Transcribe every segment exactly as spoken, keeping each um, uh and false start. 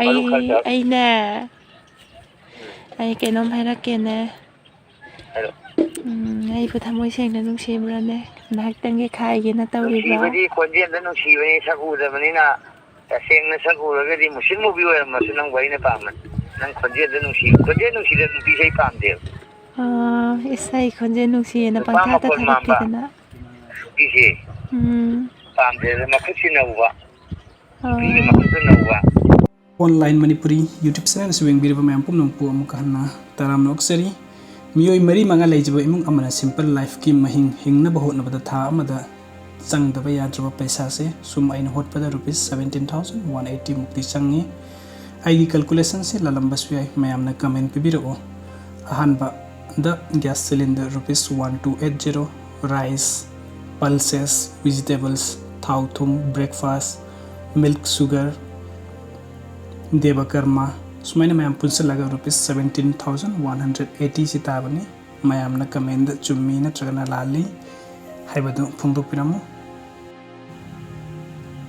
ꯑꯩ, ꯑꯩꯅꯦ, ꯑꯩ ꯀꯩꯅꯣꯝ ꯍꯥꯏꯔꯛꯀꯦꯅꯦ꯫ ꯍꯥꯏꯔꯣ꯫ ꯎꯝ, ꯑꯩꯕꯨ ꯊꯃꯣꯏ ꯁꯦꯡꯅ ꯅꯨꯡꯁꯤꯕ꯭ꯔꯥꯅꯦ? ꯉꯥꯏꯍꯥꯛꯇꯪꯒꯤ ꯈꯥꯏꯒꯦꯅ ꯇꯧꯔꯤꯕ꯭ꯔꯣ? ꯅꯨꯡꯁꯤꯕꯗꯤ ꯈꯣꯟꯖꯦꯜꯗ ꯅꯨꯡꯁꯤꯕꯅꯤ, ꯁꯛ ꯎꯗꯕꯅꯤꯅ꯫ ꯇꯁꯦꯡꯅ ꯁꯛ ꯎꯔꯒꯗꯤ ꯃꯨꯁꯤꯟ ꯃꯨꯕꯤ ꯑꯣꯏꯔꯝꯃꯁꯨ ꯅꯪꯕꯨ ꯑꯩꯅ ꯄꯥꯝꯕꯅꯤ꯫ ꯅꯪ ꯈꯣꯟꯖꯦꯜꯗ ꯅꯨꯡꯁꯤ-, ꯈꯣꯟꯖꯦꯜ ꯅꯨꯡꯁꯤꯗꯕ ꯅꯨꯄꯤꯁꯦ ꯑꯩ ꯄꯥꯝꯗꯦꯕ꯫ ꯑꯥ, ꯏꯁ, ꯑꯩ ꯈꯣꯟꯖꯦꯜ ꯅꯨꯡꯁꯤꯌꯦꯅ ꯅꯨꯄꯥ ꯄꯪꯊꯥꯗ ꯃꯈꯣꯟ ꯃꯥꯟꯕ ꯊꯥꯒꯠꯄꯤꯗꯅ꯫ ꯅꯨꯄꯤꯁꯦ ꯎꯝ꯫ ꯄꯥꯝꯗꯦ, ꯑꯗ ꯃꯈꯨꯠꯁꯤꯅ ꯎꯕ꯫ ꯑꯥ꯫ ꯅꯨꯄꯤꯒꯤ ꯃꯈꯨꯠꯇꯨꯅ ꯎꯕ꯫ Online Manipuri YouTube channel ꯑꯁꯤ ꯌꯦꯡꯕꯤꯔꯤꯕ ꯃꯌꯥꯝ ꯄꯨꯝꯅꯃꯛꯄꯨ ꯑꯃꯨꯛꯀ ꯍꯟꯅ ꯇꯔꯥꯝꯅ ꯑꯣꯛꯆꯔꯤ꯫ ꯃꯤꯑꯣꯏ ꯃꯔꯤ ꯃꯉꯥ ꯂꯩꯖꯕ ꯏꯃꯨꯡ ꯑꯃꯅ simple lifeꯀꯤ ꯃꯍꯤꯡ ꯍꯤꯡꯅꯕ ꯍꯣꯠꯅꯕꯗ ꯊꯥ ꯑꯃꯗ ꯆꯪꯗꯕ ꯌꯥꯗ꯭ꯔꯕ ꯄꯩꯁꯥꯁꯦ ꯁꯨꯝ ꯑꯩꯅ ꯍꯣꯠꯄꯗ rupees seventeen thousand one eighty ꯃꯨꯛꯇꯤ ꯆꯪꯉꯤ꯫ ꯑꯩꯒꯤ calculationꯁꯦ ꯂꯥꯜꯂꯝꯕꯁꯨ ꯌꯥꯏ, ꯃꯌꯥꯝꯅ comment ꯄꯤꯕꯤꯔꯛꯎ꯫ ꯑꯍꯥꯟꯕꯗ gas cylinder rupees one two eight zero, rice, pulses, vegetables, ꯊꯥꯎ ꯊꯨꯝ, breakfast, milk, sugar, ꯗꯦꯕ ꯀꯔꯃ, ꯁꯨꯃꯥꯏꯅ ꯃꯌꯥꯝ ꯄꯨꯟꯁꯤꯜꯂꯒ rupees seventeen thousand one hundred eighty ꯁꯤ ꯇꯥꯕꯅꯤ꯫ ꯃꯌꯥꯝꯅ commentꯗ ꯆꯨꯝꯃꯤ ꯅꯠꯇ꯭ꯔꯒꯅ ꯂꯥꯜꯂꯤ ꯍꯥꯏꯕꯗꯨ ꯐꯣꯡꯗꯣꯛꯄꯤꯔꯝꯃꯨ꯫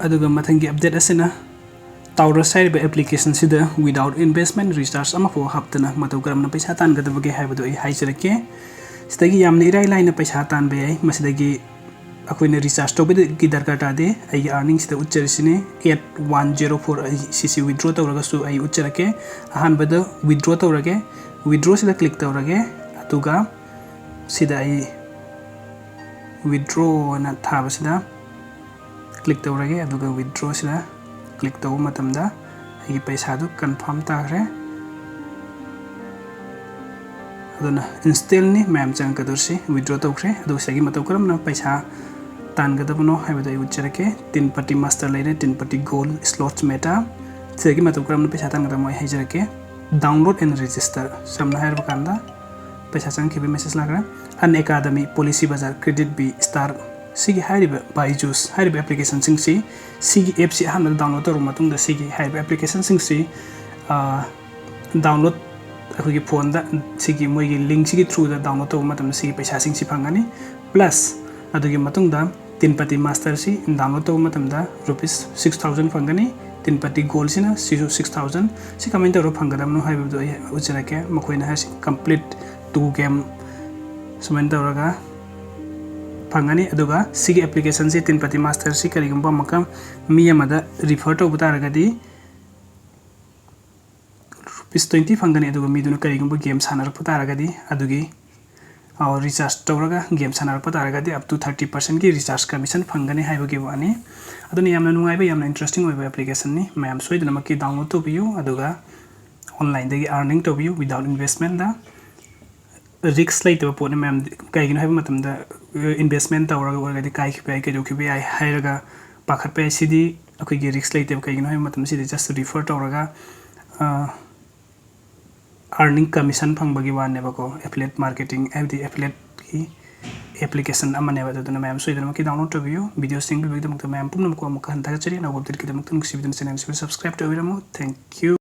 ꯑꯗꯨꯒ ꯃꯊꯪꯒꯤ update ꯑꯁꯤꯅ Taurus ꯍꯥꯏꯔꯤꯕ applicationꯁꯤꯗ without investment recharge ꯑꯃꯐꯥꯎ ꯍꯥꯞꯇꯅ ꯃꯇꯧ ꯀꯔꯝꯅ ꯄꯩꯁꯥ ꯇꯥꯟꯒꯗꯕꯒꯦ ꯍꯥꯏꯕꯗꯨ ꯑꯩ ꯍꯥꯏꯖꯔꯛꯀꯦ꯫ ꯁꯤꯗꯒꯤ ꯌꯥꯝꯅ ꯏꯔꯥꯏ ꯂꯥꯏꯅ ꯄꯩꯁꯥ ꯇꯥꯟꯕ ꯌꯥꯏ꯫ ꯃꯁꯤꯗꯒꯤ ꯑꯩꯈꯣꯏꯅ recharge ꯇꯧꯕꯒꯤ ꯗꯔꯀꯥꯔ ꯇꯥꯗꯦ꯫ ꯑꯩꯒꯤ earningsꯁꯤꯗ ꯎꯠꯆꯔꯤꯁꯤꯅꯤ, eight one zero four ꯑꯩ ꯁꯤꯁꯤ withdraw ꯇꯧꯔꯒꯁꯨ ꯑꯩ ꯎꯠꯆꯔꯛꯀꯦ꯫ ꯑꯍꯥꯟꯕꯗ withdraw ꯇꯧꯔꯒꯦ, withdrawꯁꯤꯗ click ꯇꯧꯔꯒꯦ, ꯑꯗꯨꯒ ꯁꯤꯗ ꯑꯩ withdraw ꯑꯅ ꯊꯥꯕꯁꯤꯗ click ꯇꯧꯔꯒꯦ, ꯑꯗꯨꯒ withdrawꯁꯤꯗ click ꯇꯧꯕ ꯃꯇꯝꯗ ꯑꯩꯒꯤ ꯄꯩꯁꯥꯗꯨ confirm ꯇꯥꯈ꯭ꯔꯦ꯫ ꯑꯗꯨꯅ instantꯅꯤ ꯃꯌꯥꯝ ꯆꯪꯉꯛꯀꯗꯧꯔꯤꯁꯤ, withdraw ꯇꯧꯈ꯭ꯔꯦ꯫ ꯑꯗꯨꯒ ꯁꯤꯗꯒꯤ ꯃꯇꯧ ꯀꯔꯝꯅ ꯄꯩꯁꯥ ꯇꯥꯟꯒꯗꯕꯅꯣ ꯍꯥꯏꯕꯗꯨ ꯑꯩ ꯎꯠꯆꯔꯛꯀꯦ꯫ Tinpatti Master ꯂꯩꯔꯦ, Tinpatti Gold, Slots Meta꯫ ꯁꯤꯗꯒꯤ ꯃꯇꯧ ꯀꯔꯝꯅ ꯄꯩꯁꯥ ꯇꯥꯟꯒꯗꯕꯅꯣ ꯑꯩ ꯍꯥꯏꯖꯔꯛꯀꯦ꯫ Download and register꯫ ꯁꯝꯅ ꯍꯥꯏꯔꯕ ꯀꯥꯟꯗ ꯄꯩꯁꯥ ꯆꯪꯈꯤꯕꯒꯤ message ꯂꯥꯛꯈ꯭ꯔꯦ꯫ Unacademy, Policy Bazar, Credit Bee, Star, ꯁꯤꯒꯤ ꯍꯥꯏꯔꯤꯕ Byju's ꯍꯥꯏꯔꯤꯕ applicationꯁꯤꯡꯁꯤ, ꯁꯤꯒꯤ appꯁꯤ ꯑꯍꯥꯟꯕꯗ download ꯇꯧꯔꯕ ꯃꯇꯨꯡꯗ ꯁꯤꯒꯤ ꯍꯥꯏꯔꯤꯕ applicationꯁꯤꯡꯁꯤ, ꯑ, download ꯑꯩꯈꯣꯏꯒꯤ phoneꯗ ꯁꯤꯒꯤ ꯃꯣꯏꯒꯤ linkꯁꯤꯒꯤ throughꯗ download ꯇꯧꯕ ꯃꯇꯝꯗ ꯁꯤꯒꯤ ꯄꯩꯁꯥꯁꯤꯡꯁꯤ ꯐꯪꯒꯅꯤ꯫ Plus ꯑꯗꯨꯒꯤ ꯃꯇꯨꯡꯗ Tinpatti Masterꯁꯤ download ꯇꯧꯕ ꯃꯇꯝꯗ rupees six thousand ꯐꯪꯒꯅꯤ꯫ ꯇꯤꯟꯄꯇꯤ ꯒꯣꯜꯁꯤꯅ ꯁꯤꯁꯨ six thousand꯫ ꯁꯤ ꯀꯃꯥꯏꯅ ꯇꯧꯔꯒ ꯐꯪꯒꯗꯕꯅꯣ ꯍꯥꯏꯕꯗꯨ ꯑꯩ ꯎꯠꯆꯔꯛꯀꯦ꯫ ꯃꯈꯣꯏꯅ ꯍꯥꯏꯔꯤꯁꯤ complete two game ꯁꯨꯃꯥꯏꯅ ꯇꯧꯔꯒ ꯐꯪꯒꯅꯤ꯫ ꯑꯗꯨꯒ ꯁꯤꯒꯤ applicationꯁꯤ, ꯇꯤꯟꯄꯇꯤ ꯃꯥꯁꯇꯔꯁꯤ, ꯀꯔꯤꯒꯨꯝꯕ ꯑꯃꯨꯛꯀ ꯃꯤ ꯑꯃꯗ refer ꯇꯧꯕ ꯇꯥꯔꯒꯗꯤ rupees twenty ꯐꯪꯒꯅꯤ꯫ ꯑꯗꯨꯒ ꯃꯤꯗꯨꯅ ꯀꯔꯤꯒꯨꯝꯕ game ꯁꯥꯟꯅꯔꯛꯄ ꯇꯥꯔꯒꯗꯤ, ꯑꯗꯨꯒꯤ recharge ꯇꯧꯔꯒ game ꯁꯥꯟꯅꯔꯛꯄ ꯇꯥꯔꯒꯗꯤ up to thirty percentꯀꯤ recharge commission ꯐꯪꯒꯅꯤ ꯍꯥꯏꯕꯒꯤ ꯋꯥꯅꯤ꯫ ꯑꯗꯨꯅ ꯌꯥꯝꯅ ꯅꯨꯡꯉꯥꯏꯕ, ꯌꯥꯝꯅ interesting ꯑꯣꯏꯕ applicationꯅꯤ꯫ ꯃꯌꯥꯝ ꯁꯣꯏꯗꯅꯃꯛꯀꯤ download ꯇꯧꯕꯤꯌꯨ, ꯑꯗꯨꯒ onlineꯗꯒꯤ earning ꯇꯧꯕꯤꯌꯨ without investmentꯇ꯫ Risk ꯂꯩꯇꯕ ꯄꯣꯠꯅꯤ ꯃꯌꯥꯝ꯫ ꯀꯩꯒꯤꯅꯣ ꯍꯥꯏꯕ ꯃꯇꯝꯗ, investment ꯇꯧꯔꯒ ꯑꯣꯏꯔꯒꯗꯤ ꯀꯥꯏꯈꯤꯕ ꯌꯥꯏ, ꯀꯩꯗꯧꯈꯤꯕ ꯌꯥꯏ ꯍꯥꯏꯔꯒ ꯄꯥꯈꯠꯄ ꯌꯥꯏ꯫ ꯁꯤꯗꯤ ꯑꯩꯈꯣꯏꯒꯤ risk ꯂꯩꯇꯦꯕ꯫ ꯀꯩꯒꯤꯅꯣ ꯍꯥꯏꯕ ꯃꯇꯝꯗ ꯁꯤꯗꯤ just refer ꯇꯧꯔꯒ, ꯑ, earning commission ꯐꯪꯕꯒꯤ ꯋꯥꯅꯦꯕꯀꯣ꯫ Affiliate marketing ꯍꯥꯏꯕꯗꯤ affiliateꯀꯤ application ꯑꯃꯅꯦꯕ꯫ ꯑꯗꯨꯗꯨꯅ ꯃꯌꯥꯝ ꯁꯣꯏꯗꯅꯃꯛꯀꯤ download ꯇꯧꯕꯤꯌꯨ꯫ Videoꯁꯤ ꯌꯦꯡꯕꯤꯕꯒꯤꯗꯃꯛꯇ ꯃꯌꯥꯝ ꯄꯨꯝꯅꯃꯛꯄꯨ ꯑꯃꯨꯛꯀ ꯍꯟꯅ ꯊꯥꯒꯠꯆꯔꯤ꯫ ꯑꯅꯧꯕ updateꯀꯤꯗꯃꯛꯇ ꯅꯨꯡꯁꯤꯕꯤꯗꯨꯅ channelꯁꯤꯕꯨ subscribe ꯇꯧꯕꯤꯔꯝꯃꯨ꯫ Thank you꯫